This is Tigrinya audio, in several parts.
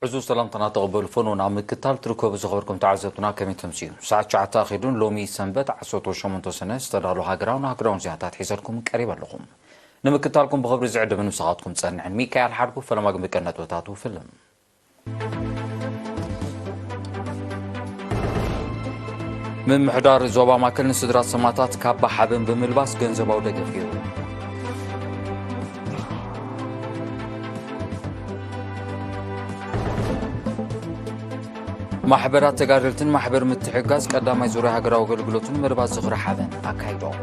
ዕዙዝ ሰላምታና ተቐበሉ። ፈኑ ናብ ምክታል ትርከቡ ዝኸበርኩም ተዓዘብትና ከመይ ተምስዩ? ሰዓት ትሽዓተ ኣኺዱን ሎሚ ሰንበት ዓሰርተ ሸሞንተ ሰነ ዝተዳለዉ ሃገራውን ሃገራውን ዜናታት ሒዘልኩም ቀሪበ ኣለኹም። ንምክታልኩም ብኽብሪ ዝዕድምን ምሳኻትኩም ጸንሕን ሚካኤል ሓድጉ። ፈለማ ግን ብቀንዲ ነጥብታቱ ፍልም። ምምሕዳር ዞባ ማእከል ንስድራ ሰማእታት ካባ ሓበን ብምልባስ ገንዘባዊ ደገፍ ገይሩ። ማሕበራት ተጋደልትን ማሕበር ምትሕጋዝ ቀዳማይ ዙርያ ሃገራዊ ኣገልግሎትን መደባት ዝኽሪ ሓበን ኣካይዶም።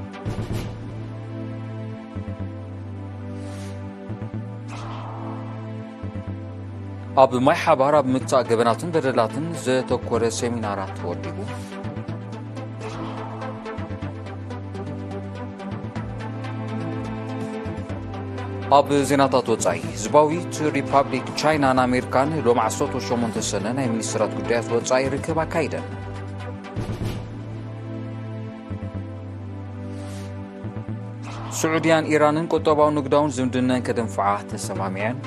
ኣብ ማይ ሓባር ኣብ ምክታእ ገበናትን በደላትን ዘተኮረ ሴሚናራት ተወዲቡ። ኣብ ዜናታት ወጻኢ፣ ህዝባዊት ሪፓብሊክ ቻይናን ኣሜሪካን ሎሚ ዓሰርተ ሸሞንተ ሰነ ናይ ሚኒስትራት ጉዳያት ወጻኢ ርክብ ኣካይደን። ስዑድያን ኢራንን ቁጠባውን ንግዳውን ዝምድነን ከደንፍዓ ተሰማሚዐን።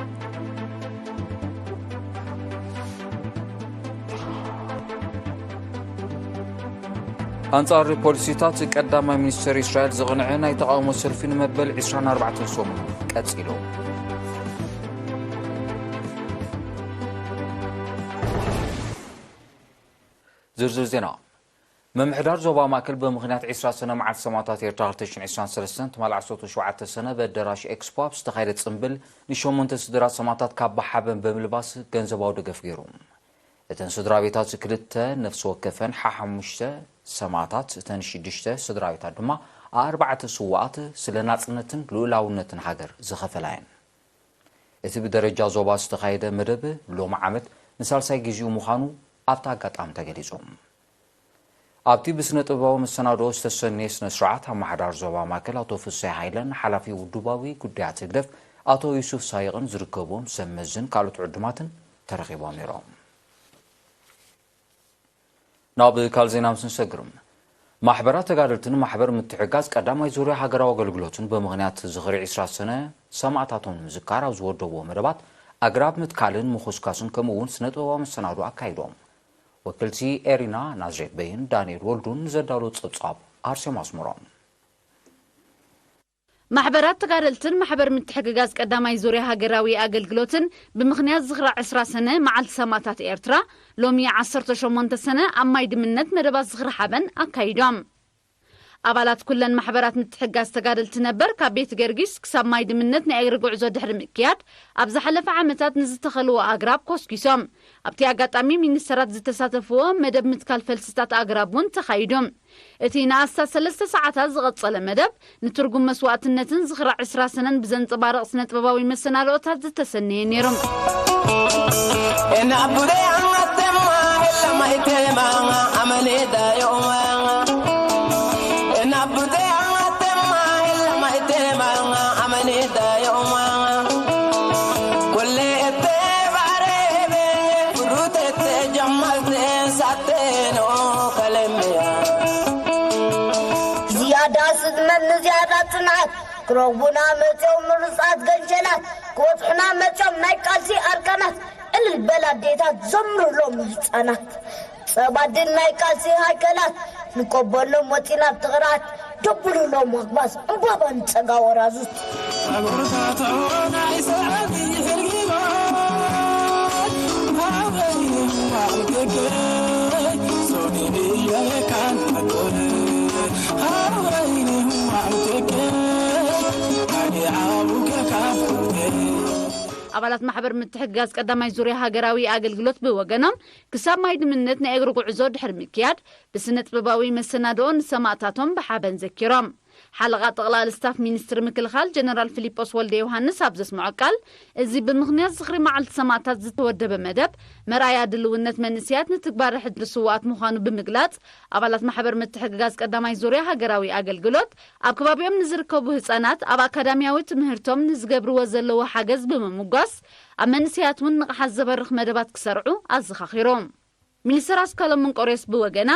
ኣንጻር ፖሊሲታት ቀዳማይ ሚኒስተር እስራኤል ዝቕንዐ ናይ ተቓውሞ ሰልፊ ንመበል ዕስራን ኣርባዕተን ሰሙን ቀጺሉ። ዝርዝር ዜና። ምምሕዳር ዞባ ማእከል ብምኽንያት ዕስራ ሰነ መዓልቲ ሰማእታት ኤርትራ ክልተ ሽሕን ዕስራን ሰለስተን ትማል ዓሰርተ ሸውዓተ ሰነ በደራሽ ኤክስፖ ኣብ ዝተኻየደ ጽምብል ንሸሞንተ ስድራ ሰማእታት ካባ ሓበን ብምልባስ ገንዘባዊ ደገፍ ገይሩ። እተን ስድራ ቤታት ክልተ ነፍሲ ወከፈን ሓሓሙሽተ ሰማእታት፣ እተን ሽዱሽተ ስድራ ቤታት ድማ ኣርባዕተ ስዉኣት ስለ ናጽነትን ልኡላውነትን ሃገር ዝኸፈላ እየን። እቲ ብደረጃ ዞባ ዝተኻየደ መደብ ሎሚ ዓመት ንሳልሳይ ግዜኡ ምዃኑ ኣብቲ ኣጋጣሚ ተገሊጹ። ኣብቲ ብስነ ጥበባዊ መሰናድኦ ዝተሰነየ ስነ ስርዓት ኣመሓዳሪ ዞባ ማእከል ኣቶ ፍስሃ ሃይለን ሓላፊ ውድባዊ ጉዳያት ህግደፍ ኣቶ ዩሱፍ ሳይቕን ዝርከብዎም ሰብ መዝን ካልኦት ዕዱማትን ተረኺቦም ነይሮም። ናብ ካልእ ዜና ምስ ንሰግርም፣ ማሕበራት ተጋደልትን ማሕበር ምትሕጋዝ ቀዳማይ ዙርያ ሃገራዊ ኣገልግሎትን ብምኽንያት ዝኽሪ ዕስራ ሰነ ሰማእታቶም ንምዝካር ኣብ ዝወደብዎ መደባት ኣግራብ ምትካልን ምኹስካስን ከምኡ እውን ስነ ጥበባዊ መሰናዶ ኣካይዶም። ወክልቲ ኤሪና ናዝሬት በይን ዳንኤል ወልዱን ዘዳሎ ጸብጻብ ኣርሴማ ኣስመሮም። ማሕበራት ተጋደልትን ማሕበር ምትሕግጋዝ ቀዳማይ ዙርያ ሃገራዊ ኣገልግሎትን ብምኽንያት ዝኽሪ ዕስራ ሰነ መዓልቲ ሰማእታት ኤርትራ ሎሚ ዓሰርተ ሸሞንተ ሰነ ኣብ ማይ ድምነት መደባት ዝኽሪ ሓበን ኣካይዶም። ኣባላት ኩለን ማሕበራት ምትሕጋዝ ተጋደልቲ ነበር ካብ ቤት ገርጊስ ክሳብ ማይ ድምነት ናይ እግሪ ጉዕዞ ድሕሪ ምክያድ ኣብ ዝሓለፈ ዓመታት ንዝተኸልዎ ኣግራብ ኮስኪሶም። ኣብቲ ኣጋጣሚ ሚኒስተራት ዝተሳተፍዎ መደብ ምትካል ፈልስታት ኣግራብ እውን ተኻይዱ። እቲ ንኣስታት ሰለስተ ሰዓታት ዝቐጸለ መደብ ንትርጉም መስዋእትነትን ዝኽሪ ዕስራ ሰነን ብዘንጸባርቕ ስነ ጥበባዊ መሰናድኦታት ዝተሰነየ ነይሩ። ዝያዳ ስጥመት ንዝያዳ ጽንዓት ክረኽቡና መጺኦም ምሩጻት ገንሸላት ክበጽሑና መጺኦም ናይ ቃልሲ ኣርካናት እልል በል ኣዴታት ዘምሩሎም ህጻናት ጸባድን ናይ ቃልሲ ሃይከላት ንቀበሎም ወጺና ብትቕራት ደብሩሎም ኣግባዝ ዕምባባ ንጸጋ ወራዙት። ኣባላት ማሕበር ምትሕግጋዝ ቀዳማይ ዙርያ ሃገራዊ ኣገልግሎት ብወገኖም ክሳብ ማይ ድምነት ናይ እግሪ ጉዕዞ ድሕሪ ምክያድ ብስነ ጥበባዊ መሰናድኦ ንሰማእታቶም ብሓበን ዘኪሮም። ሓለቓ ጠቕላሊ ስታፍ ሚኒስትሪ ምክልኻል ጀነራል ፊሊጶስ ወልደ ዮሃንስ ኣብ ዘስምዖ ቃል፣ እዚ ብምኽንያት ዝኽሪ መዓልቲ ሰማእታት ዝተወደበ መደብ መርኣያ ድልውነት መንእሰያት ንትግባረ ሕድሪ ስውኣት ምዃኑ ብምግላጽ፣ ኣባላት ማሕበር ምትሕግጋዝ ቀዳማይ ዙርያ ሃገራዊ ኣገልግሎት ኣብ ከባቢኦም ንዝርከቡ ህጻናት ኣብ ኣካዳሚያዊ ትምህርቶም ንዝገብርዎ ዘለዎ ሓገዝ ብምምጓስ፣ ኣብ መንእሰያት እውን ንቕሓት ዘበርኽ መደባት ክሰርዑ ኣዘኻኺሮም። ሚኒስተር ኣስካሎም እንቆርዮስ ብወገና፣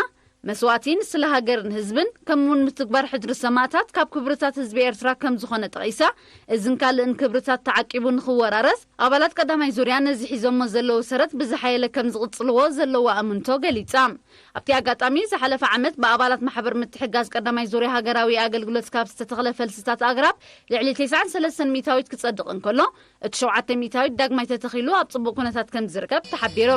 መስዋእቲ ንስለ ሃገርን ህዝብን፣ ከምኡውን ምትግባር ሕድሪ ሰማእታት ካብ ክብርታት ህዝቢ ኤርትራ ከም ዝኾነ ጠቒሳ፣ እዝን ካልእን ክብርታት ተዓቂቡ ንኽወራረስ፣ ኣባላት ቀዳማይ ዙርያ ነዚ ሒዞሞ ዘለዉ ሰረት ብዝሓየለ ከም ዝቕጽልዎ ዘለዋ ኣምንቶ ገሊጻ። ኣብቲ ኣጋጣሚ፣ ዝሓለፈ ዓመት ብኣባላት ማሕበር ምትሕጋዝ ቀዳማይ ዙርያ ሃገራዊ ኣገልግሎት ካብ ዝተተኽለ ፈልስታት ኣግራብ ልዕሊ ተስዓን ሰለስተን ሚእታዊት ክጸድቕ እንከሎ፣ እቲ ሸውዓተ ሚእታዊት ዳግማይ ተተኺሉ ኣብ ጽቡቕ ኩነታት ከም ዝርከብ ተሓቢሩ።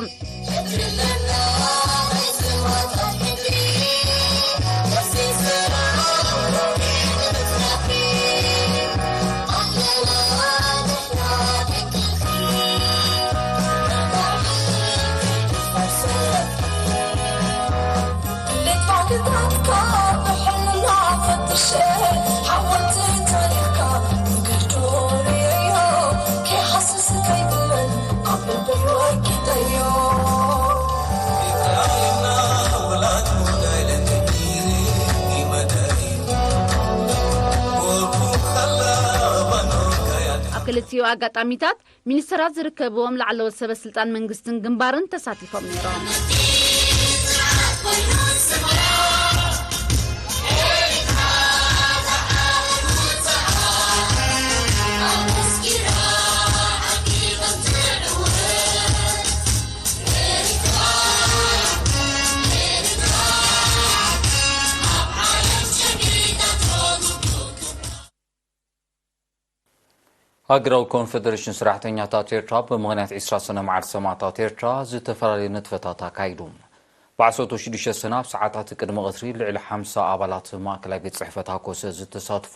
ኣብ ክልቲኡ ኣጋጣሚታት፣ ሚኒስተራት ዝርከብዎም ላዕለዎት ሰበ ስልጣን መንግስትን ግንባርን ተሳቲፎም ነይሮም። ሃገራዊ ኮንፈደሬሽን ሰራሕተኛታት ኤርትራ ብምኽንያት ዕስራ ሰነ መዓልቲ ሰማእታት ኤርትራ ዝተፈላለዩ ንጥፈታት ኣካይዱ። ብዓሰርተ ሽዱሽተ ሰነ ኣብ ሰዓታት ቅድሚ ቀትሪ ልዕሊ ሓምሳ ኣባላት ማእከላይ ቤት ጽሕፈት ሃኮሰ ዝተሳትፎ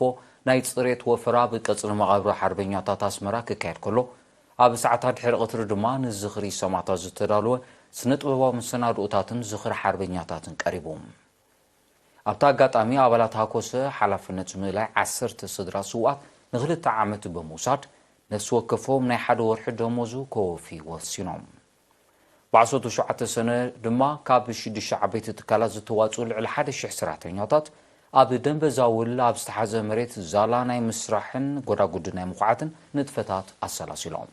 ናይ ጽሬት ወፈራ ኣብ ቀጽሪ መቓብር ሓርበኛታት ኣስመራ ክካየድ ከሎ፣ ኣብ ሰዓታት ድሕሪ ቀትሪ ድማ ንዝኽሪ ሰማእታት ዝተዳለወ ስነ ጥበባዊ መሰናድኦታትን ዝኽሪ ሓርበኛታትን ቀሪቡ። ኣብቲ ኣጋጣሚ ኣባላት ሃኮሰ ሓላፍነት ምእላይ ዓሰርተ ስድራ ስውኣት ንኽልተ ዓመት ብምውሳድ ነፍሲ ወከፎም ናይ ሓደ ወርሒ ደሞዙ ከወፊ ወሲኖም። ብዓሰርተ ሸውዓተ ሰነ ድማ ካብ ሽዱሽተ ዓበይቲ ትካላት ዝተዋፅኡ ልዕሊ ሓደ ሽሕ ሰራሕተኛታት ኣብ ደንበ ዛውል ኣብ ዝተሓዘ መሬት ዛላ ናይ ምስራሕን ጎዳጉዲ ናይ ምኹዓትን ንጥፈታት ኣሰላሲሎም።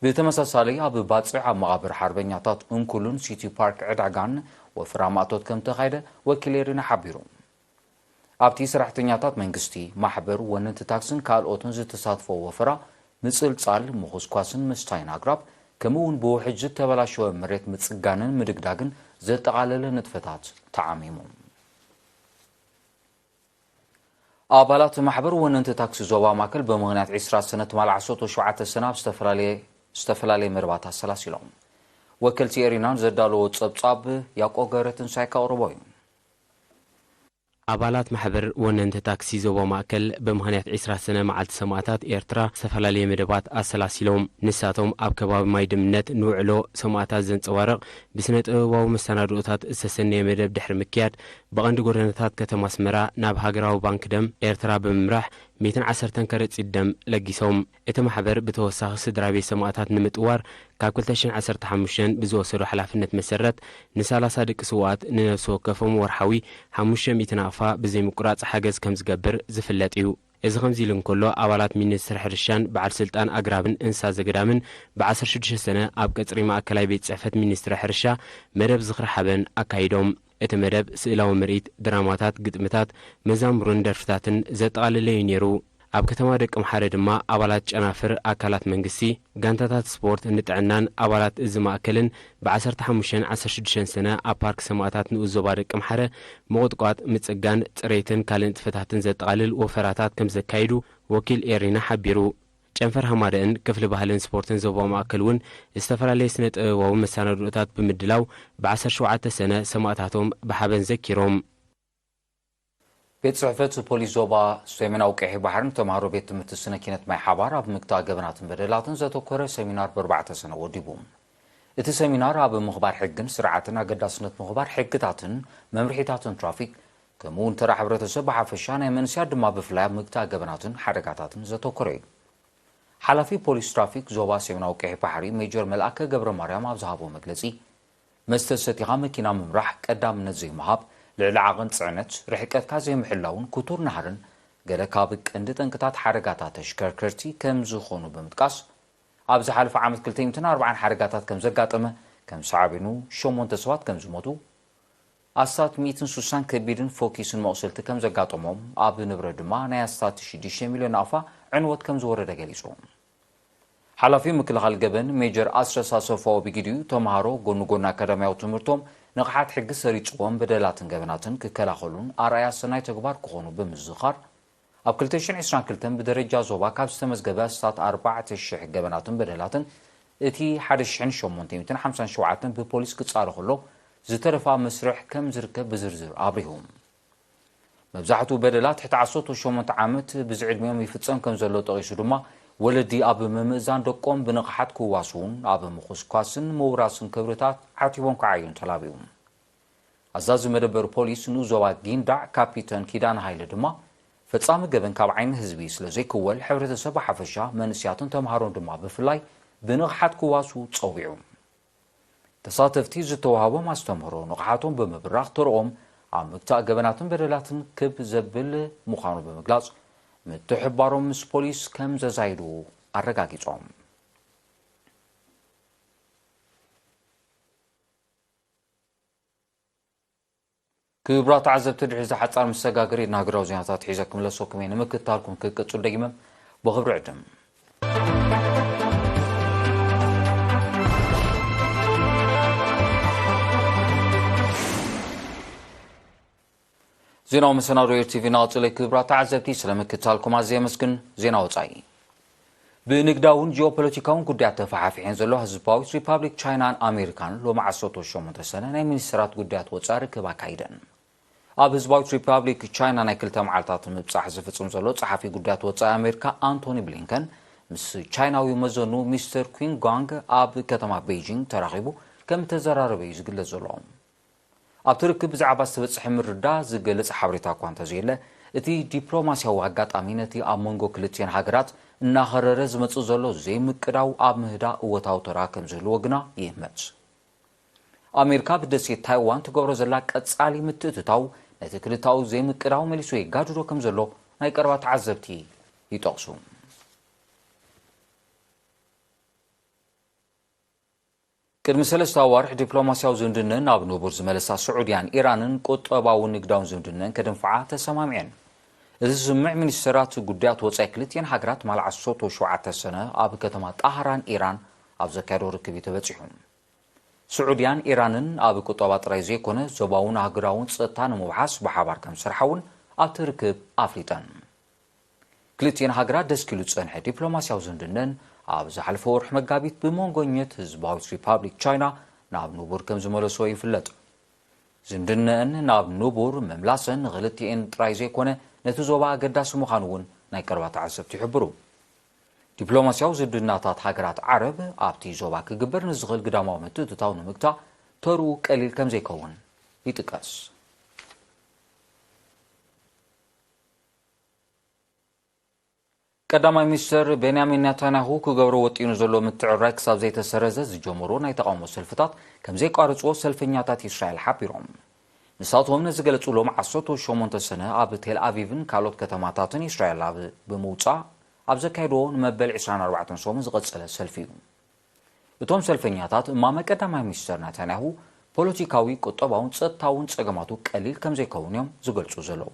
ብተመሳሳሊ ኣብ ባጽዕ ኣብ መቓብር ሓርበኛታት እንኩሉን ሲቲ ፓርክ ዕዳጋን ወፍራ ማእቶት ከም ተኻየደ ወኪል ኤሪና ሓቢሩ። ኣብቲ ሰራሕተኛታት መንግስቲ፣ ማሕበር፣ ወነንቲ ታክስን ካልኦትን ዝተሳትፎ ወፈራ ምጽልጻል፣ ምኹስኳስን ምስታይን ኣግራብ፣ ከምኡ እውን ብውሕጅ ዝተበላሸወ መሬት ምጽጋንን ምድግዳግን ዘጠቓለለ ንጥፈታት ተዓሚሙ። ኣባላት ማሕበር ወነንቲ ታክሲ ዞባ ማእከል ብምኽንያት ዕስራ ሰነ ትማል ዓሰርተ ሸውዓተ ሰነ ኣብ ዝተፈላለየ፣ ዝተፈላለየ መደባት ኣሰላሲሎም። ወከልቲ ኤሪናን ዘዳለዎ ጸብጻብ ያዕቆብ ገብረትንሳኤ ከቕርቦ እዩ። ኣባላት ማሕበር ወነንቲ ታክሲ ዞባ ማእከል ብምኽንያት ዕስራ ሰነ መዓልቲ ሰማእታት ኤርትራ ዝተፈላለየ መደባት ኣሰላሲሎም። ንሳቶም ኣብ ከባቢ ማይ ድምነት ንውዕሎ ሰማእታት ዘንጸባርቕ ብስነ ጥበባዊ መሰናድኦታት ዝተሰነየ መደብ ድሕሪ ምክያድ፣ ብቐንዲ ጎደናታት ከተማ ኣስመራ ናብ ሃገራዊ ባንክ ደም ኤርትራ ብምምራሕ ሚእትን ዓሰርተን ከረጺት ደም ለጊሶም። እቲ ማሕበር ብተወሳኺ ስድራ ቤት ሰማእታት ንምጥዋር ካብ ክልተ ሽሕን ዓሰርተ ሓሙሽተን ብዝወሰዶ ሓላፍነት መሰረት ንሰላሳ ደቂ ስውኣት ንነፍሲ ወከፎም ወርሓዊ ሓሙሽተ ሚእቲ ናቕፋ ብዘይምቁራጽ ሓገዝ ከም ዝገብር ዝፍለጥ እዩ። እዚ ከምዚ ኢሉ እንከሎ፣ ኣባላት ሚኒስትሪ ሕርሻን በዓል ስልጣን ኣግራብን እንስሳ ዘገዳምን ብዓሰርተ ሽዱሽተ ሰነ ኣብ ቀጽሪ ማእከላይ ቤት ጽሕፈት ሚኒስትሪ ሕርሻ መደብ ዝኽሪ ሓበን ኣካይዶም። እቲ መደብ ስእላዊ ምርኢት፣ ድራማታት፣ ግጥምታት፣ መዛሙርን ደርፍታትን ዘጠቓለለ እዩ ነይሩ። ኣብ ከተማ ደቂ ምሓረ ድማ ኣባላት ጨናፍር ኣካላት መንግስቲ፣ ጋንታታት ስፖርት ንጥዕናን ኣባላት እዚ ማእከልን ብዓሰርተ ሓሙሽተን ዓሰርተ ሽዱሽተን ሰነ ኣብ ፓርክ ሰማእታት ንኡስ ዞባ ደቂ ምሓረ ምቑጥቋጥ፣ ምጽጋን፣ ጽሬትን ካልእ ንጥፈታትን ዘጠቓልል ወፈራታት ከም ዘካይዱ ወኪል ኤሪና ሓቢሩ። ጨንፈር ሃማደእን ክፍሊ ባህልን ስፖርትን ዞባ ማእከል እውን ዝተፈላለየ ስነ ጥበባዊ መሰናድኦታት ብምድላው ብዓሰርተ ሸውዓተ ሰነ ሰማእታቶም ብሓበን ዘኪሮም። ቤት ጽሕፈት ፖሊስ ዞባ ሰሜናዊ ቀይሕ ባሕሪ ንተምሃሮ ቤት ትምህርቲ ስነ ኪነት ማይ ሓባር ኣብ ምግታእ ገበናትን በደላትን ዘተኮረ ሰሚናር ብኣርባዕተ ሰነ ወዲቡ። እቲ ሰሚናር ኣብ ምኽባር ሕግን ስርዓትን ኣገዳስነት ምኽባር ሕግታትን መምርሒታትን ትራፊክ፣ ከምኡ እውን ተራ ሕብረተሰብ ብሓፈሻ ናይ መንእሰያት ድማ ብፍላይ ኣብ ምግታእ ገበናትን ሓደጋታትን ዘተኮረ እዩ። ሓላፊ ፖሊስ ትራፊክ ዞባ ሰሜናዊ ቀይሕ ባሕሪ ሜጀር መልኣከ ገብረ ማርያም ኣብ ዝሃቦ መግለጺ፣ መስተ ሰቲኻ መኪና ምምራሕ ቀዳምነት ዘይምሃብ፣ ልዕሊ ዓቐን ጽዕነት፣ ርሕቀትካ ዘይምሕላውን ክቱር ናህርን ገለ ካብ ቀንዲ ጠንቅታት ሓደጋታት ተሽከርከርቲ ከም ዝኾኑ ብምጥቃስ፣ ኣብ ዝሓለፈ ዓመት ክልተ ሚእትን ኣርባዓን ሓደጋታት ከም ዘጋጠመ፣ ከም ሳዕቤኑ ሸሞንተ ሰባት ከም ዝሞቱ፣ ኣስታት ሚእትን ሱሳን ከቢድን ፎኪስን መቑሰልቲ ከም ዘጋጠሞም፣ ኣብ ንብረት ድማ ናይ ኣስታት ሽዱሽተ ሚልዮን ናቕፋ ዕንወት ከም ዝወረደ ገሊጹ። ሓላፊ ምክልኻል ገበን ሜጀር ኣስረስ ኣሰፋ ኦቢጊድዩ፣ ተምሃሮ ጎኒ ጎኒ ኣካዳሚያዊ ትምህርቶም ንቕሓት ሕጊ ሰሪጽዎም በደላትን ገበናትን ክከላኸሉን ኣርኣያ ሰናይ ተግባር ክኾኑ ብምዝኻር፣ ኣብ ክልተ ሽሕን ዕስራን ክልተን ብደረጃ ዞባ ካብ ዝተመዝገበ ኣስታት ኣርባዕተ ሽሕ ገበናትን በደላትን፣ እቲ ሓደ ሽሕን ሸሞንተ ሚእትን ሓምሳን ሸውዓተን ብፖሊስ ክጻረ ከሎ፣ ዝተረፈ ኣብ መስርሕ ከም ዝርከብ ብዝርዝር ኣብሪሁ። መብዛሕትኡ በደላት ትሕቲ ዓሰርተ ሸሞንተ ዓመት ብዝዕድሚኦም ይፍጸም ከም ዘሎ ጠቒሱ ድማ፣ ወለዲ ኣብ ምምእዛን ደቆም ብንቕሓት ክዋስዉን ኣብ ምኹስኳስን ምውራስን ክብርታት ዓቲቦም ክዓዩን ተላብዩ። ኣዛዚ መደበር ፖሊስ ንኡስ ዞባ ጊንዳዕ ካፒተን ኪዳነ ሃይለ ድማ፣ ፈጻሚ ገበን ካብ ዓይኒ ህዝቢ ስለ ዘይክወል፣ ሕብረተሰብ ብሓፈሻ፣ መንእሰያትን ተምሃሮን ድማ ብፍላይ ብንቕሓት ክዋስዉ ጸዊዑ። ተሳተፍቲ ዝተዋህቦም ኣስተምህሮ ንቕሓቶም ብምብራኽ፣ ተርኦም ኣብ ምግታእ ገበናትን በደላትን ክብ ዘብል ምዃኑ ብምግላጽ፣ ምትሕብባሮም ምስ ፖሊስ ከም ዘዛይዱ ኣረጋጊጾም። ክቡራት ተዓዘብቲ፣ ድሕሪ እዚ ሓጻር መሰጋገሪ፣ ናግዳዊ ዜናታት ሒዘ ክምለሰኩም እየ። ንምክትታልኩም ክቅጽል ደጊመ ብኽብሪ ዕድም። ዜናዊ መሰናዶ ኤር ቲቪ እናቐጸለ። ክቡራት ተዓዘብቲ፣ ስለ ምክትታልኩም ኣዝየ የመስግን። ዜና ወጻኢ። ብንግዳውን ጂኦፖለቲካውን ጉዳያት ተፈሓፊሐን ዘለዋ ህዝባዊት ሪፓብሊክ ቻይናን ኣሜሪካን፣ ሎሚ ዓሰርተ ሸሞንተ ሰነ ናይ ሚኒስትራት ጉዳያት ወጻኢ ርክብ ኣካይደን። ኣብ ህዝባዊት ሪፓብሊክ ቻይና ናይ ክልተ መዓልታት ምብጻሕ ዝፍጽም ዘሎ ጸሓፊ ጉዳያት ወጻኢ ኣሜሪካ ኣንቶኒ ብሊንከን፣ ምስ ቻይናዊ መዘኑ ሚስተር ኩን ጓንግ ኣብ ከተማ ቤጂንግ ተራኺቡ ከም እተዘራረበ እዩ ዝግለጽ ዘሎ። ኣብቲ ርክብ ብዛዕባ ዝተበጽሐ ምርድዳእ ዝገልጽ ሓበሬታ እኳ እንተዘየለ፣ እቲ ዲፕሎማስያዊ ኣጋጣሚ ነቲ ኣብ መንጎ ክልቲኤን ሃገራት እናኸረረ ዝመጽእ ዘሎ ዘይምቅዳው ኣብ ምህዳእ እወታዊ ተራ ከም ዝህልዎ ግና ይእመት። ኣሜሪካ ብደሴት ታይዋን ትገብሮ ዘላ ቀጻሊ ምትእትታው፣ ነቲ ክልታዊ ዘይምቅዳው መሊሱ የጋድዶ ከም ዘሎ ናይ ቀረባ ተዓዘብቲ ይጠቕሱ። ቅድሚ ሰለስተ ኣዋርሕ ዲፕሎማስያዊ ዝምድነን ናብ ንቡር ዝመለሳ ስዑድያን ኢራንን ቁጠባውን ንግዳውን ዝምድነን ከድንፍዓ ተሰማሚዐን። እዚ ስምምዕ ሚኒስተራት ጉዳያት ወጻኢ ክልቲኤን ሃገራት ትማል ዓሰርተ ሸውዓተ ሰነ ኣብ ከተማ ጣህራን ኢራን ኣብ ዘካየዶ ርክብ እዩ ተበጺሑ። ስዑድያን ኢራንን ኣብ ቁጠባ ጥራይ ዘይኮነ ዞባውን ኣህጉራውን ጸጥታ ንምውሓስ ብሓባር ከም ዝሰርሓ እውን ኣብቲ ርክብ ኣፍሊጠን። ክልቲኤን ሃገራት ደስኪሉ ዝጸንሐ ዲፕሎማስያዊ ዝምድነን ኣብ ዝሓለፈ ወርሒ መጋቢት ብመንጎኘት ህዝባዊት ሪፓብሊክ ቻይና ናብ ንቡር ከም ዝመለሶ ይፍለጥ። ዝምድነአን ናብ ንቡር ምምላሰን ንኽልቲኤን ጥራይ ዘይኮነ ነቲ ዞባ ኣገዳሲ ምዃኑ እውን ናይ ቀረባ ተዓዘብቲ ይሕብሩ። ዲፕሎማስያዊ ዝምድናታት ሃገራት ዓረብ ኣብቲ ዞባ ክግበር ንዝኽእል ግዳማዊ ምትእትታው ንምግታእ ተርኡ ቀሊል ከም ዘይከውን ይጥቀስ። ቀዳማይ ሚኒስተር ቤንያሚን ናታንያሁ ክገብሮ ወጢኑ ዘሎ ምትዕርራይ ክሳብ ዘይተሰረዘ ዝጀመሮ ናይ ተቓውሞ ሰልፍታት ከም ዘይቋርጽዎ ሰልፈኛታት እስራኤል ሓቢሮም። ንሳቶም ነዚ ገለጹ ሎም ዓሰርተ ሸሞንተ ሰነ ኣብ ቴል ኣቪቭን ካልኦት ከተማታትን እስራኤል ኣብ ብምውጻእ ኣብ ዘካየድዎ ንመበል ዕስራን ኣርባዕተን ሰሙን ዝቐጸለ ሰልፊ እዩ። እቶም ሰልፈኛታት እማመ ቀዳማይ ሚኒስተር ናታንያሁ ፖለቲካዊ፣ ቁጠባውን ጸጥታውን ጸገማቱ ቀሊል ከም ዘይከውን እዮም ዝገልጹ ዘለዉ።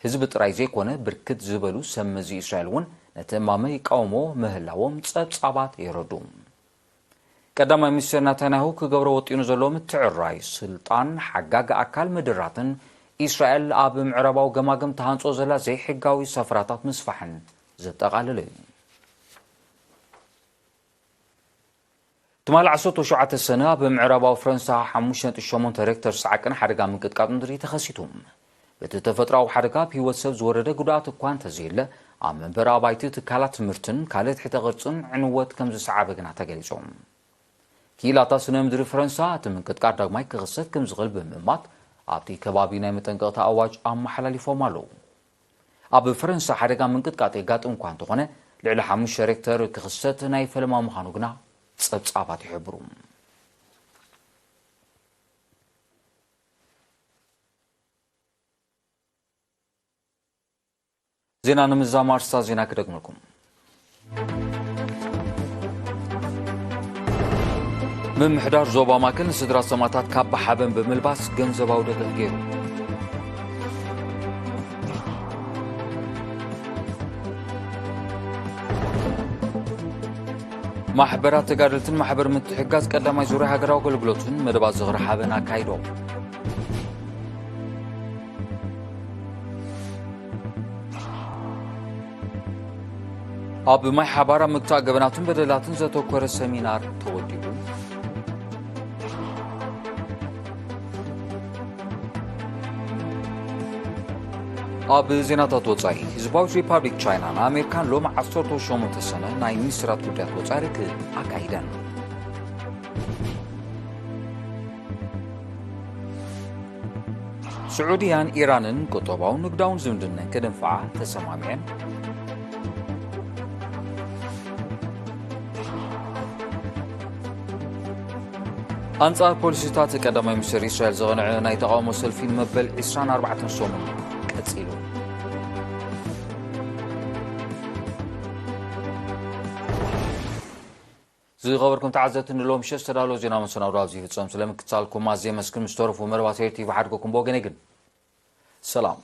ህዝቢ ጥራይ ዘይኮነ ብርክት ዝበሉ ሰብ መዚ እስራኤል እውን ነቲ እማመ ይቃወሞ ምህላዎም ጸብጻባት የረዱ። ቀዳማይ ሚኒስተር ናታንያሁ ክገብሮ ወጢኑ ዘሎ ምትዕርራይ ስልጣን ሓጋጊ ኣካል ምድራትን እስራኤል ኣብ ምዕራባዊ ገማግም ተሃንጾ ዘላ ዘይሕጋዊ ሰፍራታት ምስፋሕን ዘጠቓለለ እዩ። ትማሊ ዓሰርተ ሸውዓተ ሰነ ኣብ ምዕራባዊ ፈረንሳ ሓሙሽተ ነጥቢ ሸሞንተ ሬክተር ዝሰዓቀን ሓደጋ ምንቅጥቃጥ ምድሪ ተኸሲቱ። በቲ ተፈጥሮኣዊ ሓደጋ ኣብ ህይወት ሰብ ዝወረደ ጉድኣት እኳ እንተዘየለ፣ ኣብ መንበሪ ኣባይቲ፣ ትካላት ትምህርትን ካልእ ትሕተ ቅርጽን ዕንወት ከም ዝሰዓበ ግና ተገሊጹ። ክኢላታት ስነ ምድሪ ፈረንሳ እቲ ምንቅጥቃጥ ዳግማይ ክኽሰት ከም ዝኽእል ብምእማት ኣብቲ ከባቢ ናይ መጠንቀቕታ ኣዋጅ ኣመሓላሊፎም ኣለዉ። ኣብ ፈረንሳ ሓደጋ ምንቅጥቃጥ የጋጥም እኳ እንተኾነ፣ ልዕሊ ሓሙሽተ ሬክተር ክኽሰት ናይ ፈለማ ምዃኑ ግና ጸብጻባት ይሕብሩ። ዜና ንምዝዛም ኣርእስታት ዜና ክደግመልኩም። ምምሕዳር ዞባ ማእከል ንስድራ ሰማእታት ካባ ሓበን ብምልባስ ገንዘባዊ ደገፍ ገይሩ። ማሕበራት ተጋደልትን ማሕበር ምትሕጋዝ ቀዳማይ ዙርያ ሃገራዊ ኣገልግሎትን መደባት ዝኽሪ ሓበን ኣካይዶም። ኣብ ማይ ሓባር ኣብ ምግታእ ገበናትን በደላትን ዘተኮረ ሰሚናር ተወዲቡ። ኣብ ዜናታት ወጻኢ፣ ህዝባዊት ሪፓብሊክ ቻይና ንኣሜሪካን ሎሚ ዓሰርተ ሸሞንተ ሰነ ናይ ሚኒስትራት ጉዳያት ወጻኢ ርክብ ኣካይደን። ስዑድያን ኢራንን ቁጠባውን ንግዳውን ዝምድነን ክድንፍዓ ተሰማሚዐን። ኣንጻር ፖሊሲታት ቀዳማይ ሚኒስትር እስራኤል ዝቐንዐ ናይ ተቓውሞ ሰልፊ ንመበል ዕስራን ኣርባዕተን ሰሙን ቀጺሉ። ዝኸበርኩም ተዓዘብቲ፣ ንሎሚ ምሸት ዝተዳለወ ዜና መሰናዶ ኣብዚ ይፍጸም። ስለምክትታልኩም ኣዝየ የመስግን። ምስ ተረፉ መርባት ኤር ቲቪ ሓድገኩም ብወገነይ ግን ሰላም።